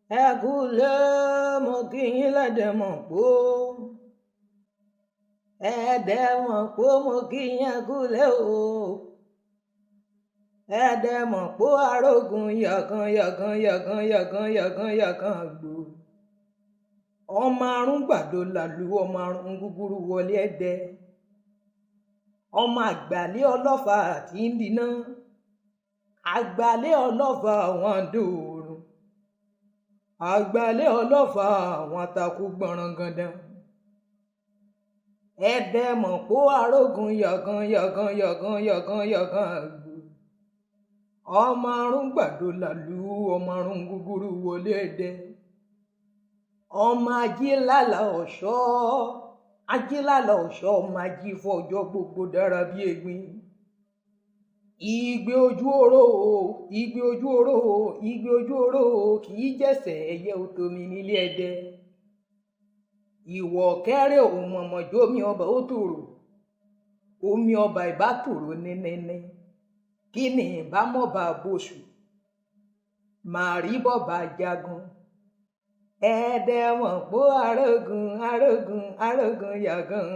Ẹ kú lé, mo kí yín lẹ́dẹ̀mọ̀ pó. Ẹ̀ẹ́dẹ̀mọ̀ pó, mo kí yín, ẹ kú lé o. Ẹ̀ẹ́dẹ̀mọ̀ pó, arógun yàgàn yàgàn yàgàn yàgàn yàgàn yàgàn gbò. Ọmọ arún gbàdo làlú, ọmọ arún gúgúrú wọlé ẹdẹ. Ọmọ àgbàlẹ́ ọlọ́fà tí ń dínà. Àgbàlẹ́ ọlọ́fà àwọn àdóòrùn. Àgbàlẹ́ ọlọ́fà àwọn atakú gbọ̀nrangandan. Ẹ̀ẹ́dẹ̀mọ̀ pó, arógun yàgàn yàgàn yàgàn yàgàn yàgàn gbò. Ọmọ arún gbàdo làlú, ọmọ arún gúgúrú wọlé ẹdẹ. Ọmọ ajílàlà ọ̀ṣọ́, ajílàlà ọ̀ṣọ́, ọmọ ají fọjọ́ gbogbo dára bí egbin. Igbe ojú oró o, igbe ojú oró o, igbe ojú oró o, kì í jẹ̀sẹ̀ ẹyẹ otomi nílé ẹdẹ. Ìwọ̀ kẹ́rẹ́ òun mọ̀mọ́jọ́ omi ọba ó tòrò. Omi ọba ìbá tòrò nínínní. Kí ni ìbámọ́ba bóṣù? Màrí bọ́ba jagun. Ẹ̀ẹ́dẹ̀mọ̀ pó arógun arógun arógun yàgàn